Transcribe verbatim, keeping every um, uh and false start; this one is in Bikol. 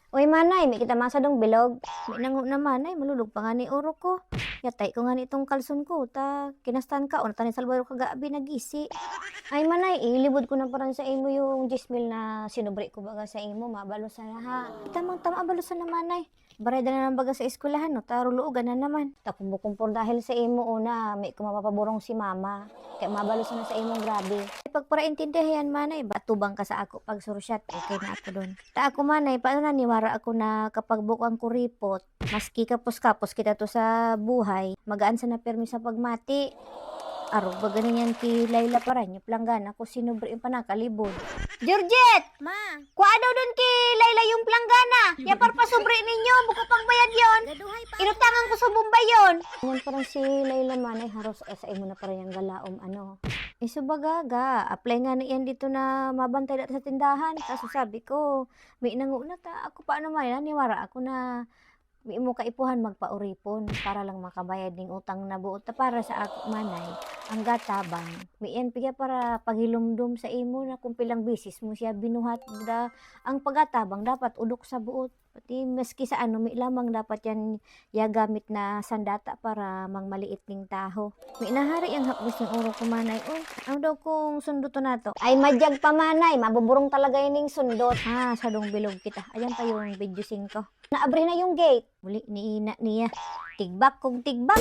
Uy, manay, may kita masadong bilog. May nango na, manay, malulog pa nga ni oro ko. Yatay ko nga ni itong kalson ko, ta kinastan ka, o natanin Salvador kagabi nagisi. Ay, manay, ilibod ko na paran sa imo yung diyes mil na sinubri ko baga sa imo, mabalosan na ha. Tamang-tama, balosan na, manay. Bareda na lang baga sa eskwelahan, no? Taro luogan na naman. Ta kumbong-kumbong dahil sa imo una, may ko mapapaborong si mama. Kaya mabalosan na sa imong grabe. Pagparaintindihan, manay, ba atubang ka sa ako pag sursyat, okay na ako doon. Ta ako, manay, paano na niwara ako na kapag bukang kuripot, maski kapos-kapos kita to sa buhay, magaan sana permi sa pagmati. Arog ba ganinyan ki Laila paran, yung planggana ko sinubri yung panakalibod. Georgette! Ma! Kua daw doon ki Laila yung planggana. Ya parpasubri ninyo, buko pang bayad yon. Gaduhay pa. Inutangan ko sa Bombay yon. Yan parang si Laila manay haros sa imo na parang yung galaom ano. Iso baga, ga-apply nga na iyan dito na mabantay dati sa tindahan. Kaso sabi ko, may nangu na ta. Ako pa naman, naniwara ako na may mo kaipuhan magpauripon para lang makabayad ning utang na buot ta para sa ako manay. Ang gatabang, may iyan piya para paghilumdom sa imo na kung pilang bisis mo siya binuhat da. Ang pagatabang dapat udok sa buot. Pati maski sa ano, may lamang dapat yan yagamit na sandata para mang maliit ning taho. May nahari ang hapdos ng oro ko manay. Uy, ano daw kung sunduton nato? Ay, madyag pa manay, mabuburong talaga yun yung sundot. Ah, sadong bilog kita. Ayan pa yung video singko. Naabri na yung gate. Muli ni ina niya. Tigbak kong tigbak.